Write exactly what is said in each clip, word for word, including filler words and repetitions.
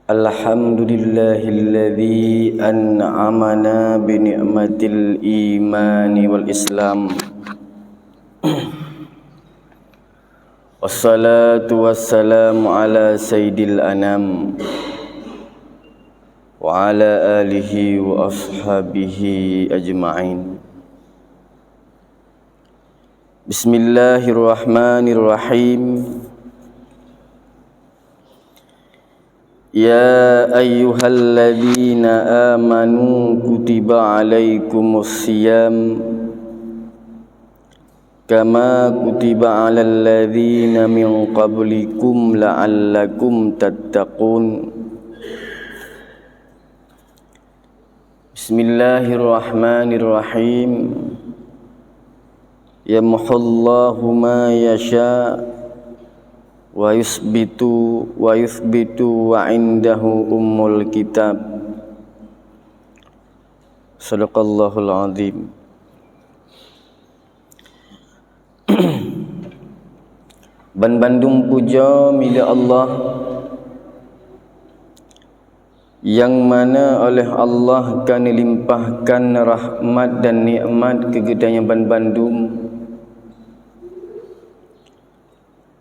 Alhamdulillahilladzi an'amana bi ni'matil imani wal islam. Wassalatu wassalamu ala sayyidil anam wa ala alihi wa ashabihi ajma'in. Bismillahirrahmanirrahim. Ya ayyuhalladzina amanu kutiba alaikumus siyam kama kutiba alal ladzina min qablikum la'allakum tattaqun. Bismillahirrahmanirrahim. Yamhullahu ma yasha wa yusbitu wa yuthbitu wa indahu ummul kitab. Sadaqallahul azim. Ban bandum puja milék Allah, nyang mana oleh Allah ka neulimpahkan rahmat dan nikmat keu geutanyoe ban bandum.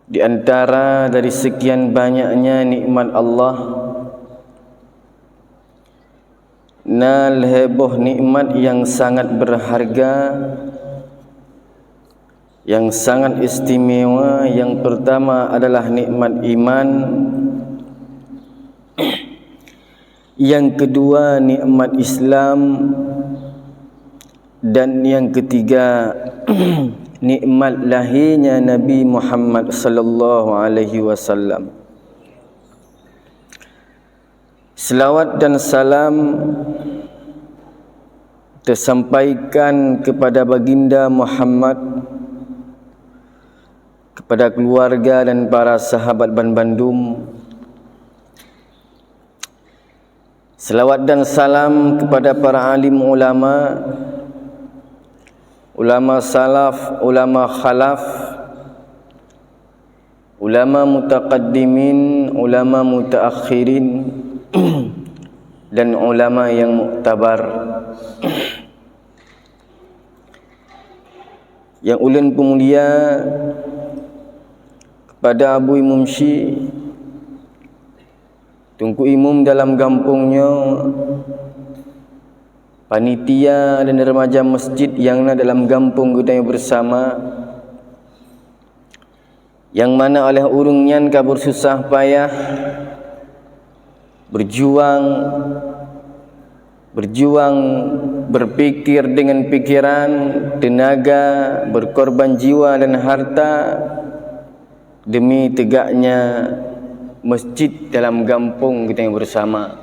Di antara dari sekian banyaknya nikmat Allah, na lhée boh nikmat nyang sangat berharga, nyang sangat istimewa. Nyang pertama adalah nikmat iman, nyang kedua nikmat Islam, dan nyang ketiga nikmat lahirnya Nabi Muhammad sallallahu alaihi wasallam. Selawat dan salam tersampaikan kepada Baginda Muhammad, kepada keluarga dan para sahabat ban bandum. Selawat dan salam kepada para alim ulama, ulama salaf, ulama khalaf, ulama mutaqaddimin, ulama mutaakhirin, dan ulama yang muktabar. Nyang ulôn peumulia kepada Abu Imum Syi, Teungku Imum dalam gampông nyoe, panitia dan remaja masjid nyang na dalam gampông geutanyoe bersama, nyang mana oleh ureuëng nyan ka bersusah payah, berjuang, berjuang, berpikir dengan pikiran, tenaga, berkorban jiwa dan harta demi tegaknya masjid dalam gampông geutanyoe bersama.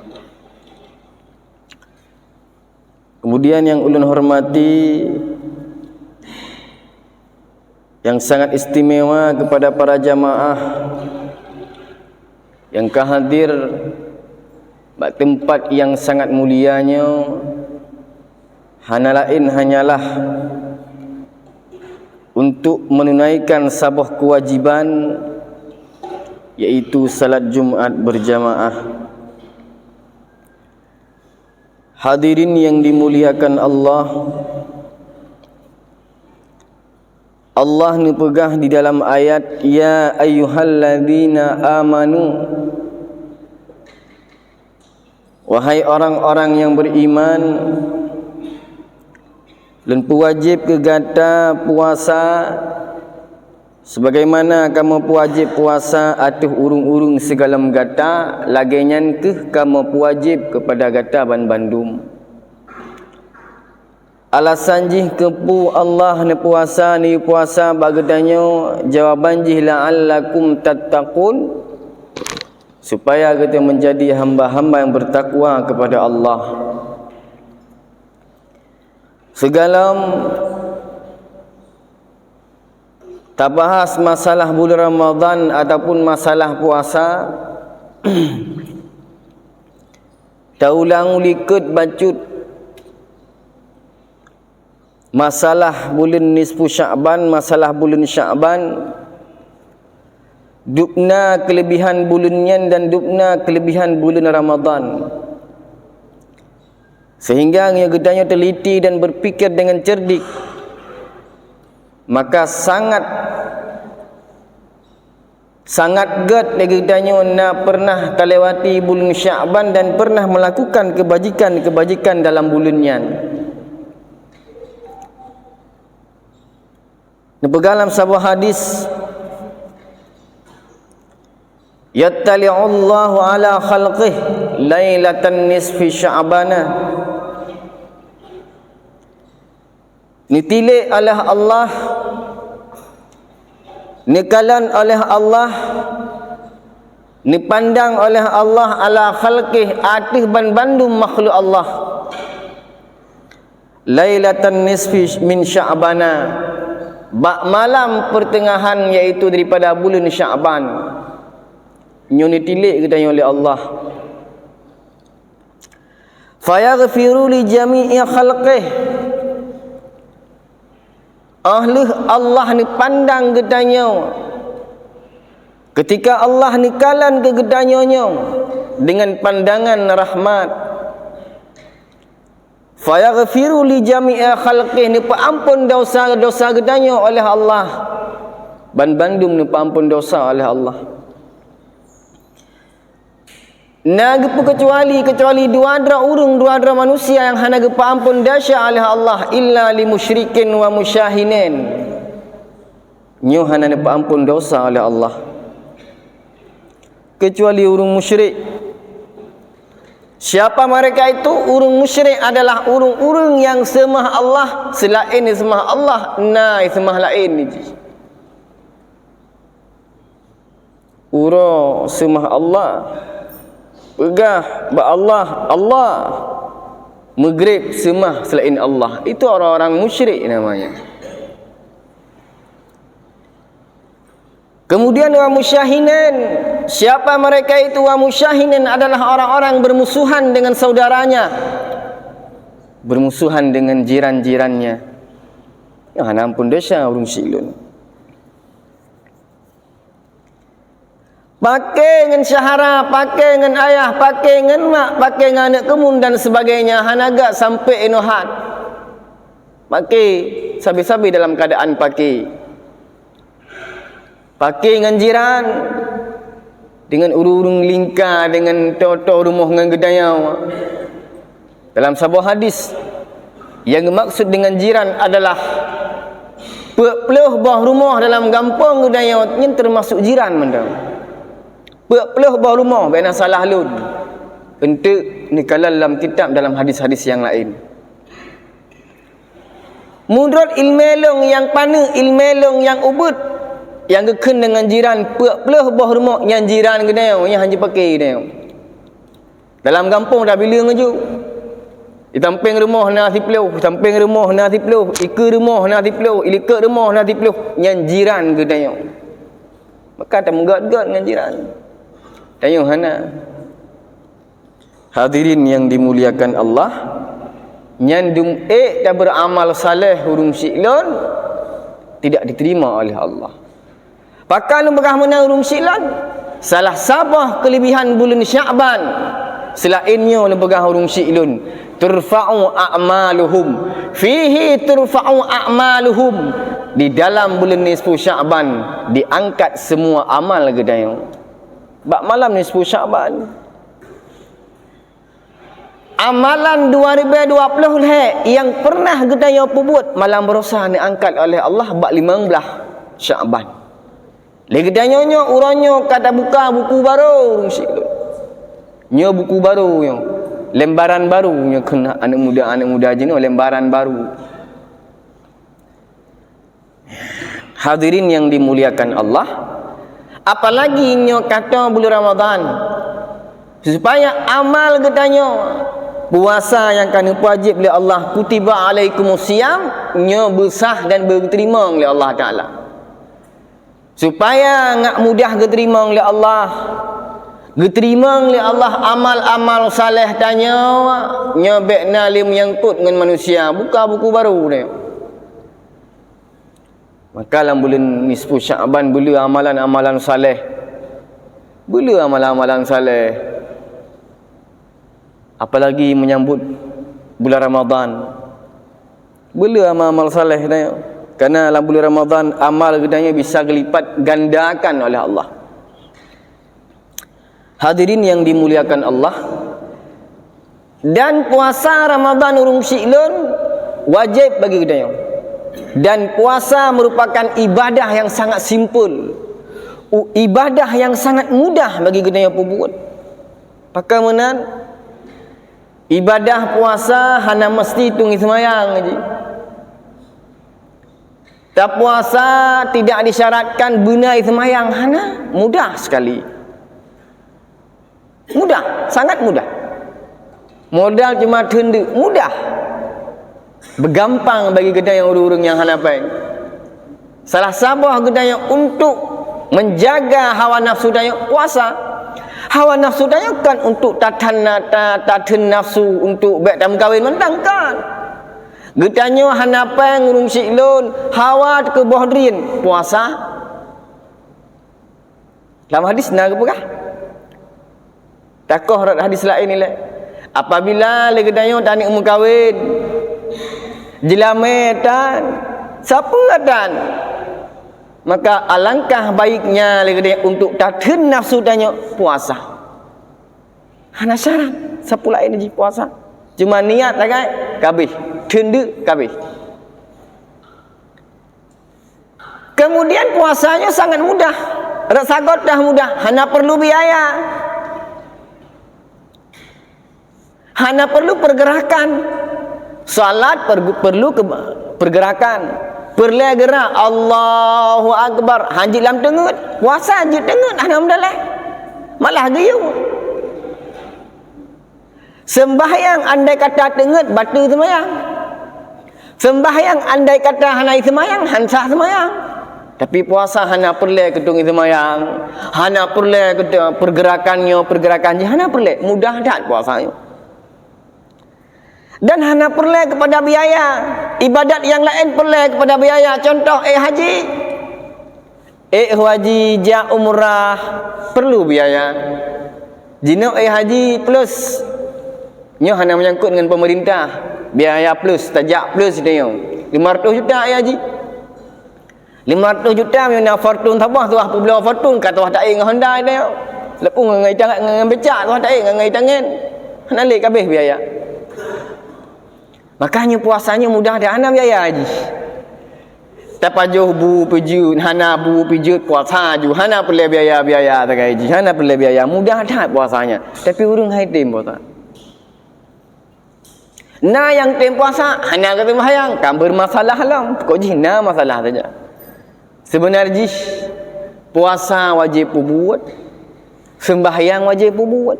Kemudian nyang ulôn hormati, nyang sangat istimewa kepada para jamaah nyang ka hadir bak teumpat nyang sangat mulia nyoe, hana laén hanyalah untuk menunaikan saboh kewajiban, yaitu salat Jumat berjamaah. Hadirin yang dimuliakan Allah, Allah neupeugah di dalam ayat, "Ya ayyuhalladzina amanu," wahai orang-orang yang beriman, Lôn peuwajéb keu gata puasa sebagaimana kamoe peuwajéb puasa ateueh ureuëng-ureuëng sigohlom gata, lagée nyan kheueh kamoe peuwajéb keupada gata banmandum. Alasan jih keupeue Allah neupeuasa, neuyue puasa bak geutanyoe? Jawaban jih, "La'allakum tattaqun," supaya geutanyoe meunjadi hamba-hamba nyang beutakwa keupada Allah. Sigohlom tabahas masalah buleuen Ramadhan ataupun masalah puasa, taulang likot bacut masalah buleuen nisfu Sya'ban, masalah buleuen Sya'ban, Dubna keulebihan buleuen nyan dan dubna keulebihan buleuen Ramadhan. Sehingga meunyoe geutanyoe teliti dan berpikir dengan cerdik, maka sangat, sangat gét lé geutanyoe na pernah talewati buleuen Sya'ban dan pernah melakukan kebajikan-kebajikan dalam buleuen nyan. Neupeugah lam saboh hadis, "Yattali'ullahu ala khalqih lailatan nisfi Sya'bana." Neutilék oleh Allah, neukalon oleh Allah, neupandang oleh Allah ala khalqih, ateueh banbandum makhluk Allah. Lailatan nisfi min Sya'bana, bak malam pertengahan, yaitu daripada buleuen Sya'ban. Nyoe neutilék geutanyoe lé Allah. Fayaghfiru li jami'i khalqih. Óh lheueh Allah neupandang geutanyoe, ketika Allah neukalon keu geutanyoe nyoe dengan pandangan rahmat, fayaghfiru li jami'i khalqih, neupeuamphon dosa-dosa geutanyoe oleh Allah. Banbandum neupeuamphon dosa oleh Allah. Na geupeu keucuali, keucuali dua droe ureuëng, dua droe manusia nyang hana geupeuamphon desya oleh Allah, illa li musyrikin wa musyahinin. Nyoe hana neupeuamphon dosa oleh Allah, keucuali ureuëng musyrik. Siapa mereka itu? Ureuëng musyrik adalah ureuëng-ureuëng nyang seumah Allah, seulaén seumah Allah, na seumah laén jih. Uroe seumah Allah, peugah bak Allah, Allah, meugreb seumah seulaén Allah. Itu orang-orang musyrik namanya. Kemudian, wa musyahinin. Siapa mereka itu? Wa musyahinin adalah orang-orang bermusuhan dengan saudaranya, bermusuhan dengan jiran-jirannya. Nyoe hana amphon desya ureuëng syiek lôn. Paké ngon syedara, paké ngon ayah, paké ngon mak, paké ngon aneuëk keumun dan sebagainya, hana gét sampoe inoe hat. Paké sabe-sabe dalam keuadaan paké. Paké ngon jiran, dengan ureuëng-ureuëng lingka, dengan toe-toe rumoh ngon geutanyoe. Dalam saboh hadis, nyang geumaksud dengan jiran adalah peuet ploh boh rumoh dalam gampông geutanyoe nyan teumasuk jiran mantong. Peuet ploh boh rumoh, bék na salah lôn. Eunteuk neukalon lam kitab dalam hadis-hadis nyang laén. Meunurot ileumé lôn nyang paneuk, ileumé lôn nyang ubit, nyang geukheun deungon jiran peuet ploh boh rumoh nyan jiran geutanyoe, nyan hana jipaké geutanyoe. Dalam gampông tabileung aju. Di sampéng rumoh na siploh, di sampéng rumoh na siploh, dikeue rumoh na siploh, di likot rumoh na siploh, nyan jiran geutanyoe. Maka tameugét-gét ngon jiran. Tanyoe hana. Hadirin yang dimuliakan Allah, nyan dum ék tabeuamal saleh ureuëng syiek lôn tidak diterima oleh Allah. Pakon lôn peugah meunan ureuëng syiek lôn? Salah saboh keulebihan buleuen Syakban, seulaén nyoe lôn peugah ureuëng syiek lôn, turfa'u a'maluhum. Fihi turfa'u a'maluhum. Di dalam buleuen nisfu Syakban diangkat semua amal geutanyoe. Bak malam nisfu Syakban, amalan dua ribée dua ploh lhée nyang pernah geutanyoe peubuet, malam baroesa neuangkat oleh Allah bak limong blaih Syakban. Lé geutanyoe nyoe, uroe nyoe ka tabuka buku barô ureuëng syiek lôn. Nyoe buku barô nyoe, lembaran baru nyoe keunan aneuëk muda, aneuëk muda jinoe lembaran baru. Hadirin yang dimuliakan Allah, apalagi nyoe ka toe buleuen Ramadhan, supaya amal geutanyoe, puasa nyang ka neupeuwajéb lé Allah, kutiba alaikumus siyam, nyoe beusah dan beuteurimong lé Allah Taala. Supaya ngat mudah geuteurimong lé Allah, geuteurimong lé Allah amal-amal saleh tanyoe, nyoe bék na lé meunyangkot ngon manusia, buka buku barô nyoe. Maka lam buleuen nisfu Sya'ban beuleu amalan-amalan saleh. Beuleu amalan-amalan saleh. Apalagi menyambut bulan Ramadan. Beuleu amal-amal saleh geutanyoe. Karena lam bulan Ramadan amal geutanyoe bisa geulipat gandakan oleh Allah. Hadirin yang dimuliakan Allah, dan puasa Ramadan ureuëng syiek lôn wajéb bagi geutanyoe. Dan puasa merupakan ibadah yang sangat simpel. U-, ibadah yang sangat mudah bagi geutanyoe peubuet. Pakon meunan, ibadah puasa hana meusti tueng seumayang jih. Tapuasa tidak disyaratkan beuna seumayang, hana, mudah sekali. Mudah, sangat mudah. Modal cuma teundeuk, mudah. Beugampang bagi geutanyoe ureuëng-ureuëng nyang hana péng. Salah saboh geutanyoe untuk menjaga hawa nafsu tanyoe puasa. Hawa nafsu tanyoe kan untuk tatan, ta-, tatheun nafsu untuk bék tameukawen mantong kan. Geutanyoe hana péng ureuëng syiek lôn, hawa teukeubôh drien, puasa. Lam hadis na geupeugah. Takoh rot hadis laén ilée. Apabila lé geutanyoe taneuk meukawen, jeulamé tan, sapeue tan, maka alangkah baiknya lé geutanyoe untuk tatheun nafsu tanyoe puasa. Hana syarat sapeue laén jih puasa. Cuma niat sagai, kabéh. Teundeuk, kabéh. Kemudian puasanya sangat mudah. Rot sagot dah mudah, hana perlu biaya. Hana perlu pergerakan. Salat per-, perlu ke-, pergerakan. Peureulée gerak, Allahu Akbar. Hanjeuet lam teungeut. Puasa jeuet teungeut, hana meudalai. Malah geuyue. Seumbahyang andai kata teungeut, bateue seumayang. Seumbahyang andai kata hana seumayang, han sah seumayang. Tapi puasa hana peureulée keu tueng seumayang, hana peureulée keu tu-, pergerakan nyoe, pergerakan jih, hana peureulée. Mudah that puasa nyoe. Dan hana peureulée keupada biaya. Ibadat nyang laén peureulée keupada biaya. Contoh, ék haji. Ék haji jak umrah perlu biaya. Jinoe ék haji plus. Nyoe hana menyangkut ngon pemerintah. Biaya plus, tajak plus nyoe. Lima ratus juta ék haji. Lima ratus juta meunyoe na Fortuner saboh, tuah peubloe Fortuner, ka tuah taék ngon Honda nyoe. Leupung ngon itangan, ngon becak tuah taék ngon itangan. Hana lé kabéh biaya. Makanya puasanya mudah dah, hana biaya jih. Tapajoh bu pijeuet, hana bu pijeuet, puasa ju, hana peureulée biaya-biaya sagai jih, hana peureulée biaya, mudah that puasanya. Tapi ureuëng hai tem puasa. Na nyang tem puasa, hana ka seumayang, ka bermasalah lom. Pokok jih na masalah saja. Seubeuna jih, puasa wajéb peubuet, seumbahyang wajéb peubuet.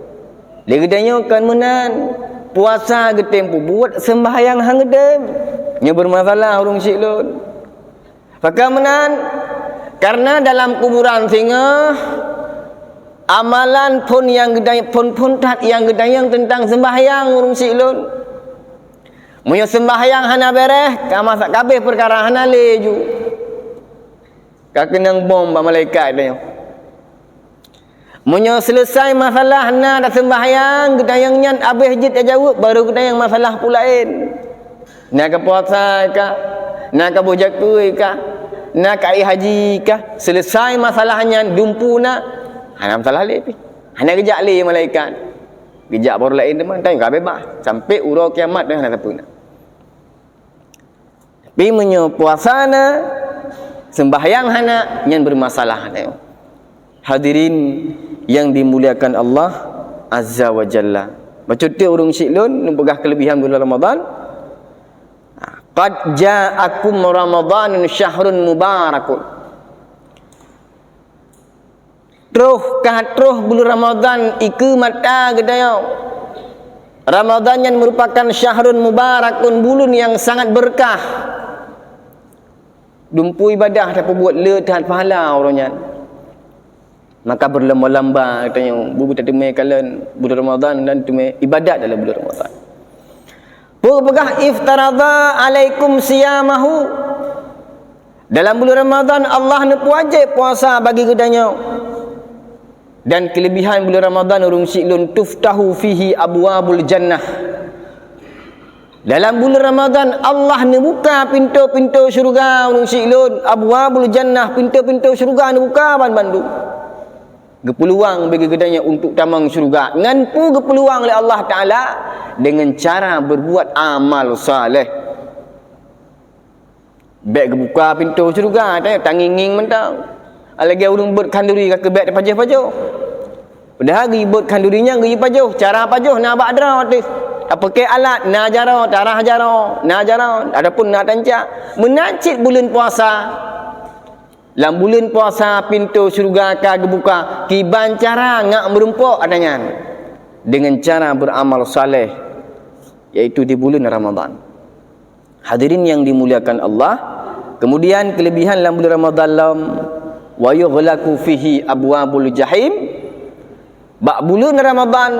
Lé geutanyoe kon meunan, puasa geutem peubuet, seumbahyang han geutem. Nyoe bermasalah ureuëng syiek lôn. Pakon meunan, karena dalam kuburan singoh, amalan phon nyang geuda-, phon-phon that nyang geudayang teuntang seumbahyang ureuëng syiek lôn. Meunyoe seumbahyang hana béréh, ka masa kabéh peukara hana lé ju. Ka keunong bom bak malaikat nyoe. Meunyoe seuleusai masalah na taseumbahyang, geudayang nyan abéh jeuet tajaweueb, baru geudayang masalah peue laén. Na ka puasa ka, na ka boh jakeuh ka, na ka ék haji ka, seuleusai masalah nyan dumpu na, hana masalah lé pih. Hana geujak lé malaikat. Geujak baru laén teuma, tanyoe ka beubaih. Sampai uroe kiamat nyan hana sapeue na. Tapi meunyoe puasa na, seumbahyang hana, nyan bermasalah na. Hadirin yang dimuliakan Allah Azza wa Jalla. Bacut teuk ureuëng syiek lôn, neupeugah keulebihan bulan Ramadan. Qad ja'akum Ramadanun syahrun mubarakun. Troh ka troh buleuen Ramadan ikeue mata geutanyoe. Ramadan nyan merupakan syahrun mubarakun, buleuen nyang sangat beureukat. Dumpu ibadah tapeubuet le that pahala uroe nyan. Maka beureulemba-lemba geutanyoe, bu-, bu tateumé kalon buleuen Ramadan dan teumé ibadat dalam buleuen Ramadan. Peue peugah iftaradha alaikum siyamahu. Dalam buleuen Ramadhan, Allah neupeuwajéb puasa bagi geutanyoe. Dan keulebihan buleuen Ramadhan, ureuëng syiek lôn, tuftahu fihi abwabul jannah. Dalam buleuen Ramadhan, Allah neubuka pintoe-pintoe syeuruga, ureuëng syiek lôn, abwabul jannah, pintoe-pintoe syeuruga neubuka ban-bandum. Geupeuluang bagi geutanyoe untuk tamong syeuruga. Ngon peue geupeuluang lé Allah Taala? Deungon cara berbuat amal saleh. Bék geubuka pintoe syeuruga, ta-, tangieng-ngieng mantong. Lagée ureuëng beuet khanduri ka keubék tapajoh-pajoh. Padahai geubeuet khanduri nyan geupajoh, cara pajoh na bak droe teuh. Tapeukée alat, na jaroe, tarah jaroe, na jaroe, ataupun na tancak. Meunan cit buleuen puasa. Lam buleuen puasa pintoe syeuruga ka geubuka, kiban cara ngat meurumpok ata nyan. Deungon cara beuramal saleh, yaitu di buleuen Ramadhan. Hadirin yang dimuliakan Allah, kemudian keulebihan lam buleuen Ramadhan lom, wa yughlaqu fihi abwabul jahim, bak buleuen Ramadhan,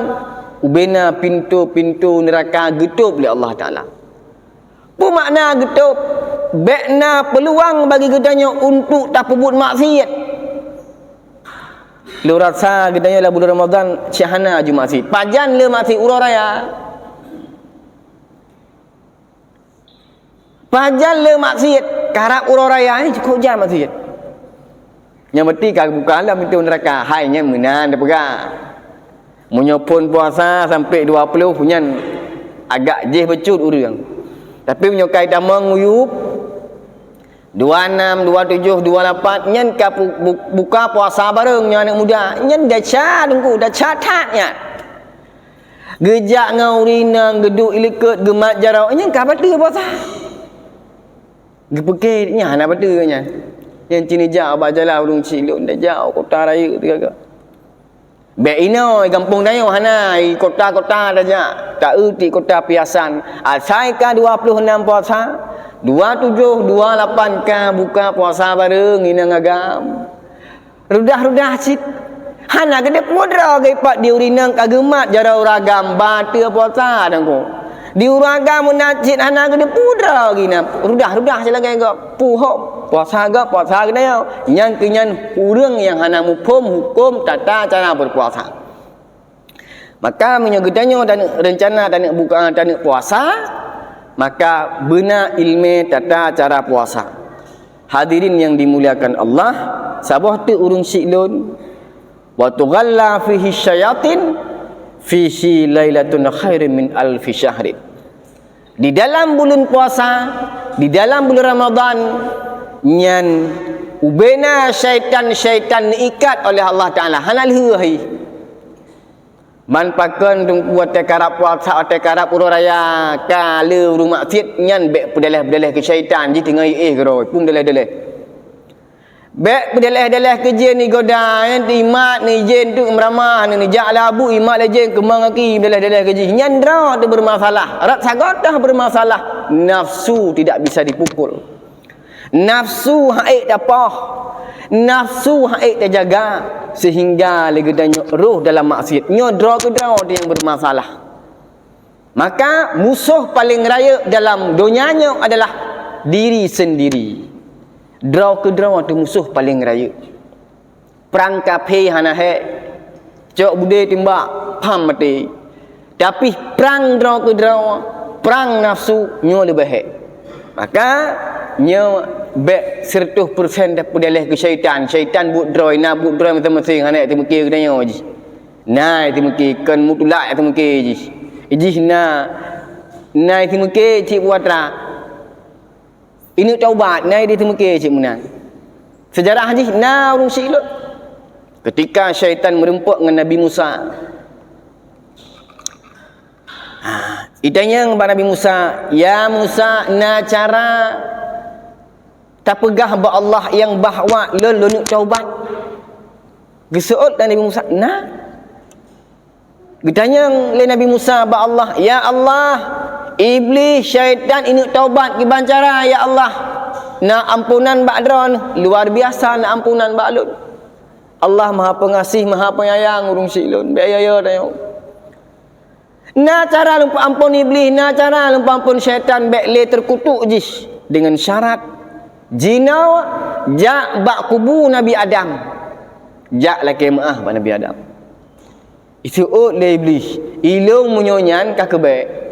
ubena pintoe-pintoe neuraka geutôb lé Allah Taala. Peue makna geutôb? Bék na peuluang bagi geutanyoe untuk tapeubuet maksiat. Lôn rasa geutanyoe lam buleuen Ramadhan cit hana aju maksiat. Pajan le maksiat uroe raya? Pajan le maksiat, karab uroe raya, eh, cukôp jan maksiat. Nyang meuti ka buka lam pintoe neuraka, hai nyan meunan tapeugah. Meunyoe phon puasa sampai dua puluh nyan agak jih bacut ureuëng. Tapi meunyoe kai tamong uyueb, dua enam, dua tujuh, dua lapan, nyan ka pu-, bu-, buka puasa bareng nyoe aneuëk muda. Nyan desya teungku, desya that nyan. Geujak ngon ureuëng inong geuduek ilikot geumat jaroe, nyan ka bateue puasa. Geupiké nyan hana bateue nyan. Nyan cit neujak bak jalan ureuëng syiek lôn, tajak u kota rayeuk teuga. Bék inoe gampông tanyoe hana, i kota-kota tajak, taeu ti kota piasan. Asai ka dua puluh enam puasa, dua tujuh, dua lapan ka buka puasa bareng inong agam. Rudah-rudah cit. Hana geudeue peue droe geupat di ureuëng inong ka geumat jaroe ureuëng agam bateue puasa teungku. Di ureuëng agam meunan cit hana geudeue peue droe geuh na. Rudah-rudah cit lagée gob. Peue hom puasa gob, puasa geutanyoe. Nyang keu nyan ureuëng nyang hana muphom huköm tata cara berpuasa. Maka meunyoe geutanyoe taneuk reuncana taneuk buka, taneuk puasa, maka beuna iéleumé tata cara puasa. Hadirin yang dimuliakan Allah, saboh teuk ureuëng syiek lôn, wa tughalla fihi syayatin, fihi lailatun khairum min alfi syahrin. Di dalam buleuen puasa, di dalam buleuen Ramadhan, nyan ubena syaitan-syaitan neuikat oleh Allah Taala, hana lheueh. Man pakon teungku watée karab puasa, watée karab uroe raya, ka le ureuëng maksiat nyan bék peudaleh-peudaleh keu syaitan, jih teungoh éh keudroe, pun daleh-daleh. Bék peudaleh-daleh keu jén igoda, nyan imat neujén tu meuramah, neujak labu imat lé jén keumang aki, peudaleh-daleh keu jih. Nyan droe teuh bermasalah, rot sagoe teuh bermasalah, nafsu tidak bisa dipukul. Nafsu ha'ék tapoh, nafsu ha'ék tajaga, sehingga lé geutanyoe roh dalam maksiat. Nyoe droe keudroe nyang bermasalah. Maka musoh paleng rayeuk dalam donya nyoe adalah diri sendiri. Droe keudroe teuh musoh paleng rayeuk. Prang kaphé hana hék. Cok beudé timbak, pham maté. Tapi prang droe keudroe, prang nafsu nyoe leubeh hék. Maka nyoe bék sireutoh peureusén tapeudaleh keu syaitan. Syaitan buet droe, na buet droe maséng-maséng hana teumiké geutanyoe jih. Na teumiké kon mutulak teumiké jih. Jih na, na teumiké cit buatra. Ineuk taubat, na ideh teumiké cit meunan. Seujarah jih na ureuëng syiek lôn. Keutika syaitan meurumpok ngon Nabi Musa. Ha, itanyong bak Nabi Musa, "Ya Musa, na cara tapeugah bak Allah nyang bahwa lôn lôn neuk taubat?" Geuseuôt lé Nabi Musa, "Na." Geutanyong lé Nabi Musa bak Allah, "Ya Allah, Iblih, syaitan ineuk taubat kiban cara, ya Allah? Na amponan bak droeneuh, luar biasa na amponan bak lôn." Allah Maha Pengasih, Maha Penyayang, ureuëng syiek lôn. Bék yo-yo tanyoe. Na cara lôn peuampon Iblih, na cara lôn peuampon syaitan, bék lé teukutuk jih. Deungon syarat, Jinoe jak bak kubu Nabi Adam. Jak lakée meu'ah bak Nabi Adam. Iseuôt lé Iblih, "Ilôn meunyoe nyan ka keubeuet.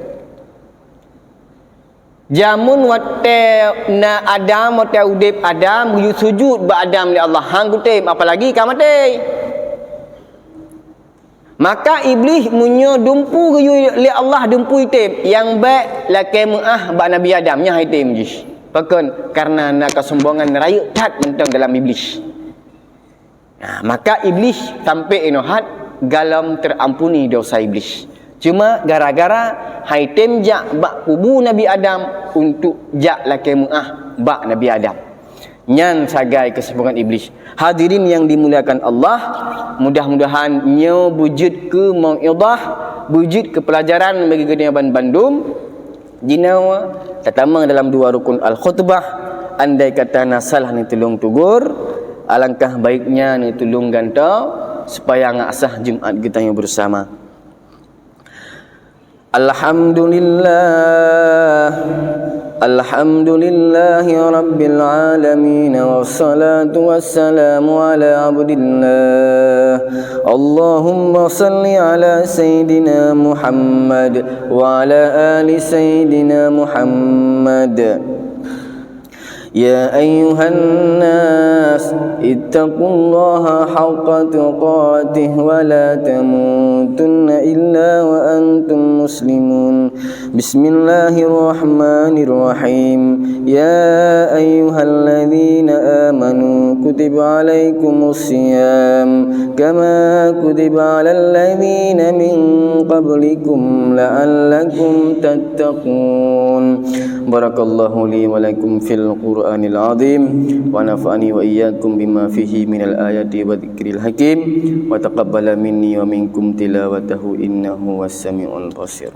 Jameun watée na Adam, watée udeb Adam, geuyue sujut bak Adam lé Allah, han kutem, apalagi ka maté." Maka Iblih meunyoe dumpeue geuyue lé Allah dumpeue item, nyang bék lakée meu'ah bak Nabi Adam, nyan han item jih. Pakon? Kareuna na keusombongan rayeuk that mantong dalam Iblih. Nah, maka Iblih sampoe inoe hat golom teuampuni desya Iblih. Cuma gara-gara han item jak bak kubu Nabi Adam untuk jak lakée meu'ah bak Nabi Adam. Nyan sagai keusombongan Iblih. Hadirin yang dimuliakan Allah, mudah-mudahan nyoe beujeuet keu mau'izah, beujeuet keu peulajaran bagi geutanyoe ban-, bandum. Jinoe tatamong dalam dua rukun al-khutbah, andai kata na salah neutulông tugur, alangkah baiknya neutulông gantoe, supaya ngat sah Jumat geutanyoe bersama. Alhamdulillah. Alhamdulillahi rabbil alamin, wassalatu wassalamu ala abdillah. Allahumma salli ala sayyidina Muhammad wa ala ali sayyidina Muhammad. يا أيها الناس اتقوا الله حق تقاته ولا تموتن إلا وأنتم مسلمون. بسم الله الرحمن الرحيم. يا أيها الذين آمنوا كتب عليكم الصيام كما كتب على الذين من قبلكم لعلكم تتقون. تتقون. بارك الله لي ولكم في القرآن العظيم، ونفعني وإياكم بما فيه من الآيات والذكر الحكيم، وتقبل مني ومنكم تلاوته إنه هو السميع البصير.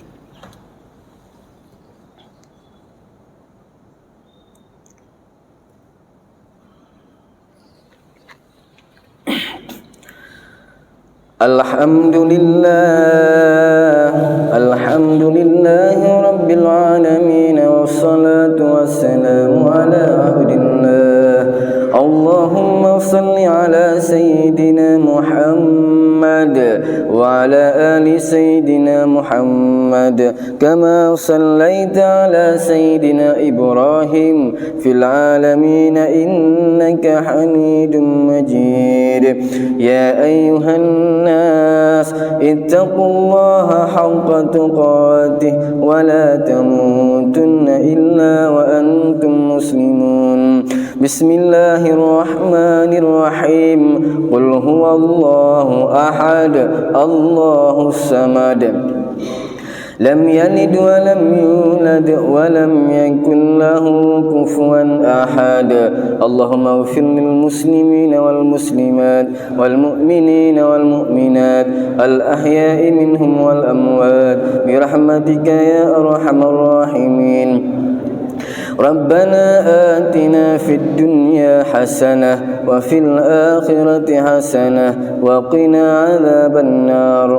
الحمد لله، الحمد لله رب العالمين، والصلاة والسلام على عبد الله. اللهم صل على سيدنا محمد وعلى آل سيدنا محمد. كما صليت على سيدنا إبراهيم في العالمين إنك حميد مجيد. يا أيها الناس اتقوا الله حق تقاته ولا تموتن إلا وأنتم مسلمون. بسم الله الرحمن الرحيم. قل هو الله أحد، الله الصمد. لم يلد ولم يولد ولم يكن له كفوا أحد. اللهم اغفر للمسلمين والمسلمات والمؤمنين والمؤمنات الأحياء منهم والأموات برحمتك يا أرحم الراحمين. ربنا آتنا في الدنيا حسنة وفي الآخرة حسنة وقنا عذاب النار.